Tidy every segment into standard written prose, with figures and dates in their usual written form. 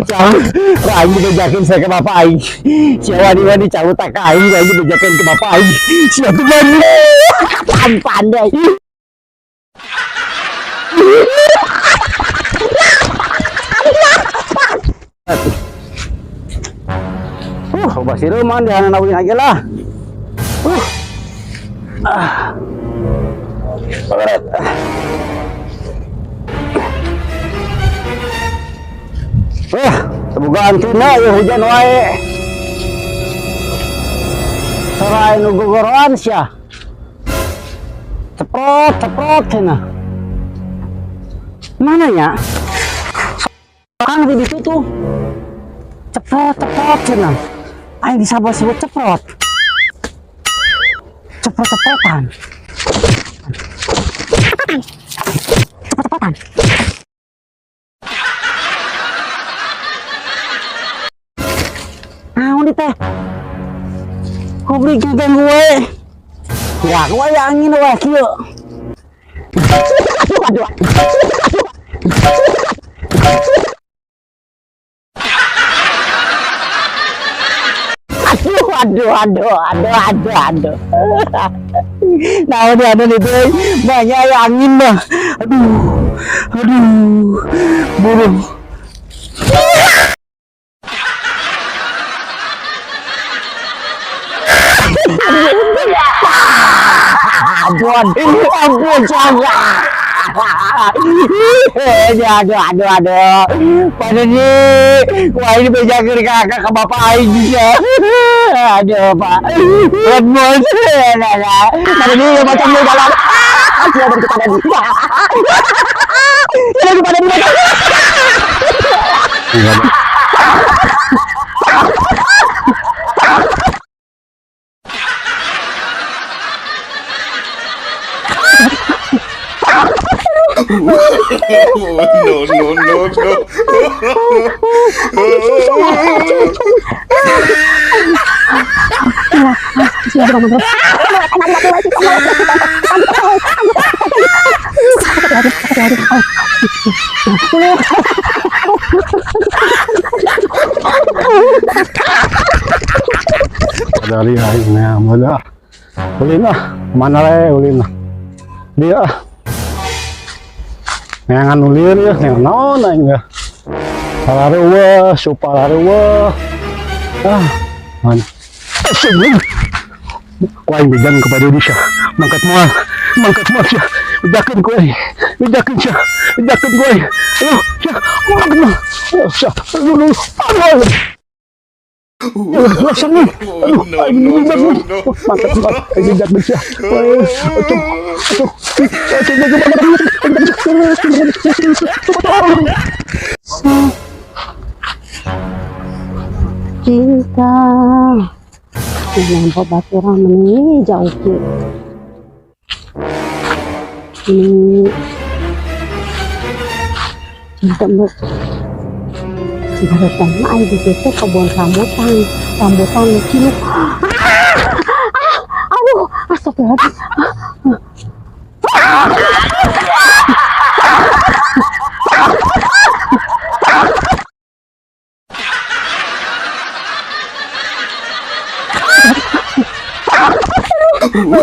Cang, ku aing dibejakeun sia ke bapak aing. Sia wani-wani carita ka aing, aing dibejakeun ke bapak aing. Sia tuh wani. Pan pandai. Loba sireman di nawin aja lah. Ah. Berat. Wah, semoga antuna ya hujan wae. Sora nu gogoroan sia. Ceprot, ceprot cenah. Mana ya? Kang di situ tuh. Ceprot, ceprot cenah. Aing disabot-sebut ceprot. Ceprot-ceprotan. Ceprot-ceprotan. Naon di teh? Goblok ganggu we. Ya, aku aya angin wae kieu. Aduh, aduh. Aduh, aduh, aduh, aduh, aduh, aduh. Nah, udah ada itu banyak ya angin mah. Aduh, aduh, burung. Ampun, ampun, jangan. Aduh, aduh, aduh, aduh. Pak Dedi, wah ini bejakeun kakak ke bapak aing ya. Aduh, Pak. Red bos. Pak Dedi, macam lu dalam. Siapa dari Pak Dedi? Siapa dari Pak Dedi? No, no, no, no. Dari aing nya moda. Ulin ah, mana le ulin ah. Dia ah. Neangan ulin ya, neangan naon aing ya. Parareueuh, suparareueuh. Ah, man. Sebelum ku aing bejan kepada Indonesia. Mangkat moal, mangkat moal sia. Bejakeun ku aing. Bejakeun sia. Bejakeun ku aing. Ayo, sia, mangkat moal. Ayo, sia. Aduh, aduh, aduh. Aduh, langsung nih. Aduh, No, aing no, bejan no, nih. No. Mangkat moal, aing bejakeun sia. Aduh, aduh, aduh. Aduh, Cinta nempo baturan meni jauh ki ini cinta mbak cinta mah ai di situ kebun rambutan rambutan nu ciluk. Ah, ah, aduh, astagfirullahaladzim. No,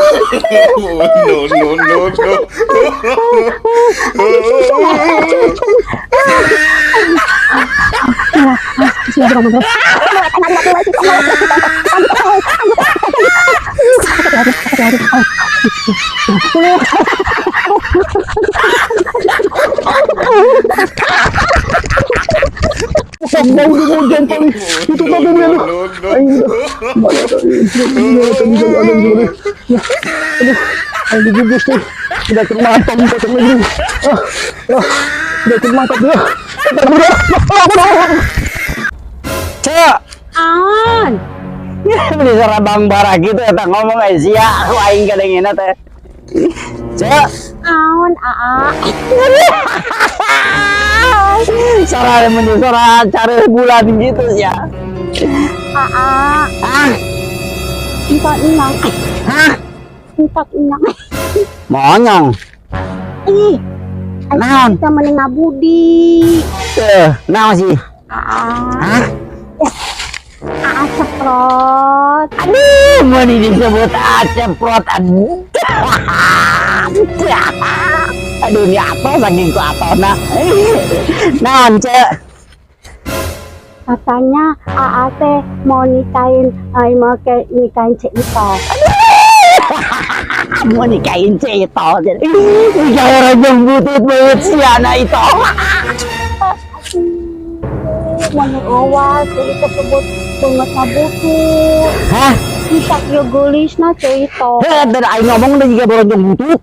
no, no, no. Sok bau di hujan paling itu No, tapi no, lu. No, no. Aing udah mana ada bisa ada gimana ya, aduh, aing digubus tuh udah ke mantap kocok lagi. Ah, ah, udah ke mantap ya. Cek, An beli sarabang bara gitu eta ngomong eh sia, aku aing kadengena teh. Cek, Aon aa. Sora mun sora cari bulan gitu ya. Aa. Ah, Empat enam. Hah? Empat enam. Monyong. Ih. Naon? Kita mending ngabudi. Eh, naon sih? Aa, Hah? Aa Ceprot. Aduh, mau disebut aceprot. Aduh. Aduh, ini apa saking ku apa nah. Naon, Cek? Katanya Aa teh mau nikahin, mau ke nikahin Cek Ito. Mau nikahin Cek Ito. Ih, orang yang butut banget si anak itu. Mau awas, Cek Ito sebut banget butut. Hah? Bisa yo geulisna Cek Ito. Heh, dan aing ngomong deh juga borojong butut.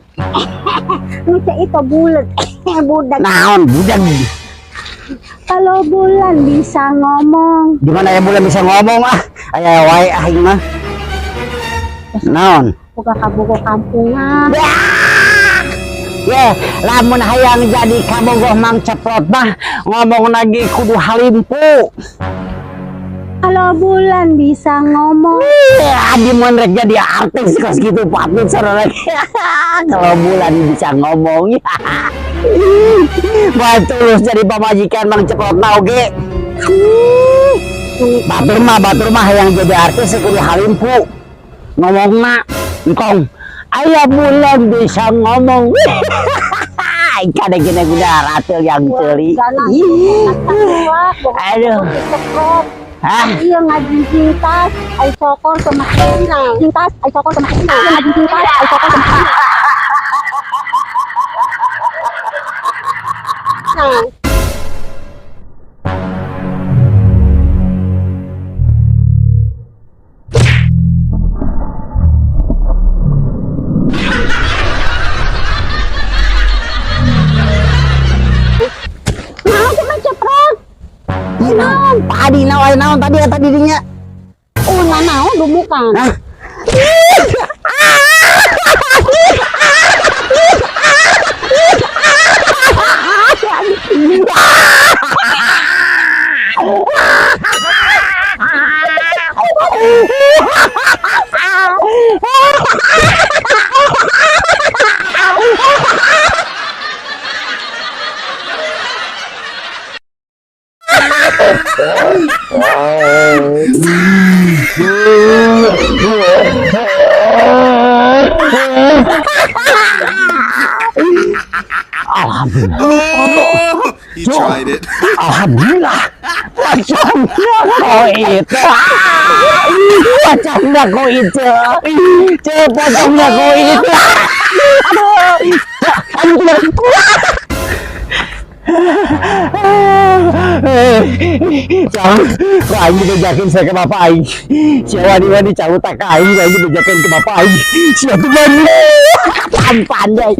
Ini Cek Ito bulat, budak. Naon, budak. Kalau bulan bisa ngomong, Di mana ya bulan bisa ngomong ah? Aya wae aing mah. Naon? Buka kabogoh kampungan. Ya, lamun hayang jadi kabogoh Mang Ceprot mah ngomong lagi kudu halimpu. Kalau bulan bisa ngomong, Ya, di mun rek jadi artis kos gitu patut saudara. Kalau bulan bisa ngomong. Wah, tulus jadi pamajikan Mang Ceprot mah oge. Batur mah yang jadi artis kudu halimpu. Ngomongna engkong. Aya bulan bisa ngomong. Kada gini udah ratul yang teli. Aduh. Hah? Iya ngajinjing tas, ay sokor sama hilang. Tas, ay sokor sama hilang. Iya ngajinjing tas, ay sokor sama hilang. Nah. Nah, cuma Ceprot. Naon? Tadi naon naon tadi eta dirinya. Oh, nah, naon dumukan. Hah? Alhamdulillah. He tried it. Alhamdulillah. Pocongnya kok itu. Pocongnya kok itu. Cek pocongnya kok itu. Aduh. Aduh. Cang, kok aing dibejakeun saya ke bapak aing. Sia wani-wani cau tak ka aing, aing dibejakeun ke bapak aing. Sia tuh mani. Pan pandai.